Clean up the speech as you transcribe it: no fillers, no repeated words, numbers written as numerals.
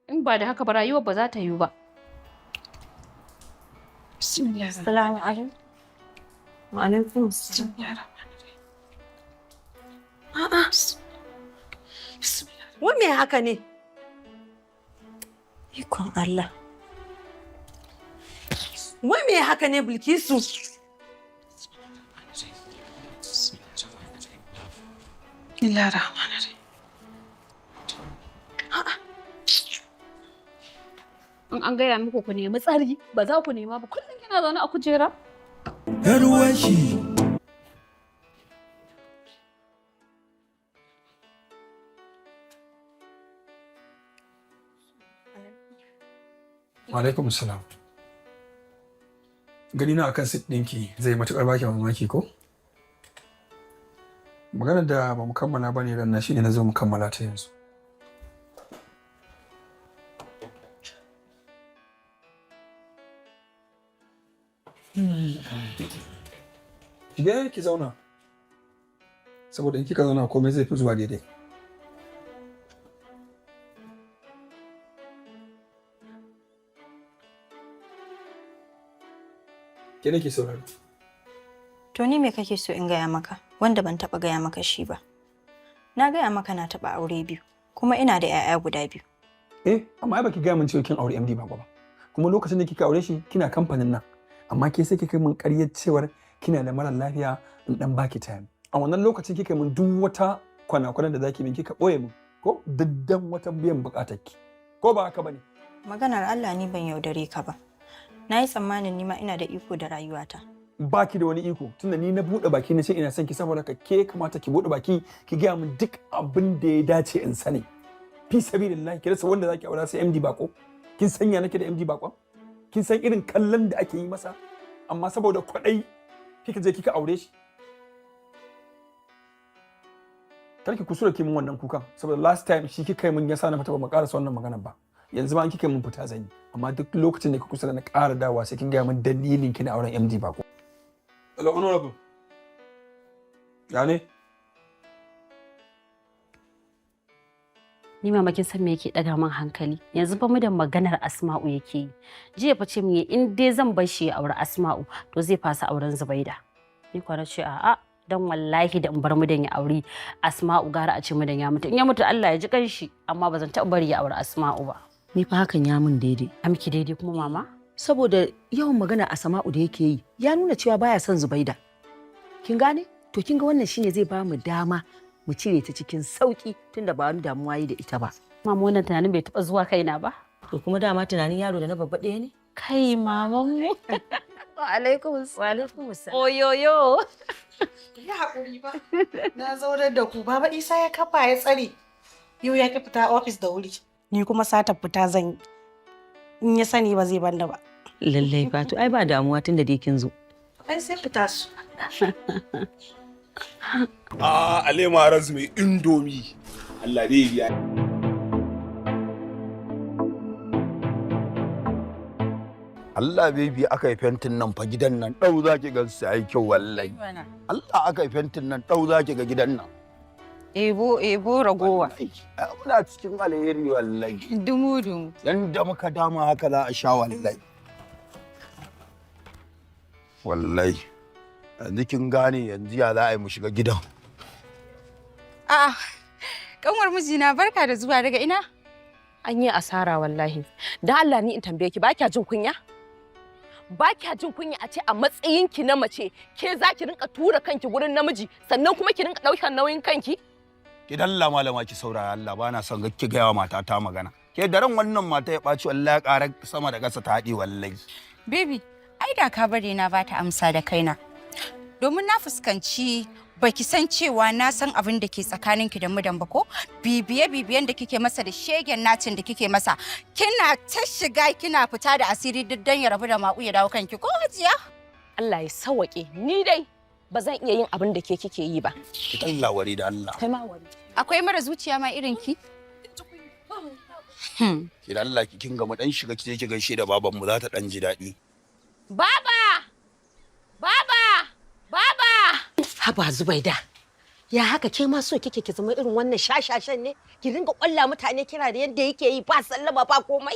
In ba da haka ba, rayuwar ba za ta yiwu ba. Bismillah. Assalamu alaikum. Wa alaikum assalam. A'a. Bismillah. Wai me haka ne? Ikon Allah. Wai me haka ne, Bilkisu? Bismillahirrahmanirrahim. In an gaya muku ku nemi tsari, ba za ku nema ba. Kullum kina zaune a kujera. Garwashi. Alaikum salam. Gani na akan sit ɗinki zai matuƙar baki mamaki ko? Maganar da ba mu kammala ba ne ran shine na zo mu kammala ta yanzu. Shige ki zauna. Saboda in kika zauna, komai zai fi zuwa daidai. Ke nake sauraro. To, ni me kake so in gaya maka wanda ban taɓa gaya maka shi ba? Na gaya maka na taɓa aure biyu, kuma ina da 'ya'ya guda biyu. Eh, amma ai baki gaya min cewa kin aure MD Bako ba. Kuma lokacin da kika aure shi kina kamfanin nan. Amma ke sai kika min ƙaryar cewar kina da mara lafiya, in dan baki time. A wannan lokacin kika min duk wata kwana-kwanan da zaki min, kika ɓoye min ko diddan wata biyan buƙatar ki. Ko ba haka bane? Maganar Allah, ni ban yaudare ka ba. Na yi tsammanin ni ma ina da iko da rayuwata. Baki da wani iko, tunda ni na buɗe baki na ce ina son ki. Saboda ka ke kamata ki buɗe baki ki gaya min duk abin da ya dace in sani. Fi sabilillahi, ki rasa wanda zaki aura sai MD Bako. Kin sanya nake da MD Bako? Kin san irin kallon da ake yi masa? Amma saboda kwaɗayi kika je kika aure shi. Kar ki kusura ki min wannan kukan, saboda last time shi kika yi min yasa na fita, ba mu ƙarasa wannan maganar ba. Yanzu ma an kika yi min, fita zan yi. Amma duk lokacin da kika kusa da na ƙara dawowa, sai kin gaya min dalilin ki na auren MD Bako. Hello, Honorable. Ya ne? Ni mama, kin san me yake daga min hankali? Yanzu fa mudan maganar Asma'u yake yi. Jiya fa ce min in dai zan bar shi ya auri Asma'u, to zai fasa auren Zubaida. Ni kwa na ce a'a, dan wallahi da in bar mudan ya auri Asma'u, gara a ce mudan ya mutu. In ya mutu, Allah ya ji kanshi, amma ba zan taɓa bari ya auri Asma'u ba. Ni fa hakan ya min daidai. A miki daidai kuma, mama? Saboda yawan magana Asma'u da yake yi ya nuna cewa baya son Zubaida. Kin gane? To, kin ga wannan shine zai ba mu dama mu cire ta cikin sauki, tunda ba wani damuwa yi da ita ba. Mama, wannan tunanin bai taɓa zuwa kaina ba. To, kuma dama tunanin yaro da na babba ɗaya ne? Kai, maman mu. Wa alaikum. Wa alaikum. Oyoyo. Yi haƙuri ba. Na zaunar da ku. Baba Isa ya kafa ya tsare. Yau ya ki fita ofis da wuri. Ni kuma sata fita zan yi. In ya sani, ba zai banda ba. Lallai fa, to ai ba damuwa tunda dai kin zo. Ai sai fita su. A Alema Ras mai Indomi. Allah dai biya. Allah baby, aka yi fentin nan fa, gidan nan ɗau za ki ga su ai kyau wallahi. Allah, aka yi fentin nan, ɗau za ki ga gidan nan. Ebo ebo ragowa. Muna cikin alheri wallahi. Dumu dumu. Yanda muka dama haka za a sha wallahi. Wallahi. Yanzu kin gane, yanzu ya za a yi mu shiga gidan? A'a. Kanwar mijina, barka da zuwa, daga ina? An yi asara wallahi. Dan Allah ni in tambaye ki, ba kya jin kunya? Ba kya jin kunya a ce a matsayinki na mace ke za ki rinka tura kanki gurin namiji, sannan kuma ki rinka ɗaukar nauyin kanki? Ki dalla malama ki saurara, Allah bana son ga ki gaya wa matata magana. Ke daren wannan mata ya ɓaci wallahi, ƙarar sama da ƙasa ta haɗe wallahi. Baby, ai da ka bari na bata amsa da kaina. Domin na fuskanci baki san cewa na san abin da ke tsakaninki da mudan ba, ko bibiye bibiyen da kike masa da shegen nacin da kike masa, kina ta shiga kina fita da asiri duk dan ya rabu da ma'u ya dawo kanki, ko hajiya? Allah ya sawwaƙe, ni dai ba zan iya yin abin da ke kike yi ba. Ki dalla wari da Allah. Kai ma wari. Akwai mara zuciya ma irin ki? Ki dalla ki kin ga mu dan shiga, ki je ki gaishe da baban mu, za ta dan ji daɗi. Baba! Baba! Baba! Haba Zubaida. Ya haka ke ma so kike ki zama irin wannan shashashan ne? Ki ringa kwalla mutane kira da yadda yake yi, ba sallama ba komai.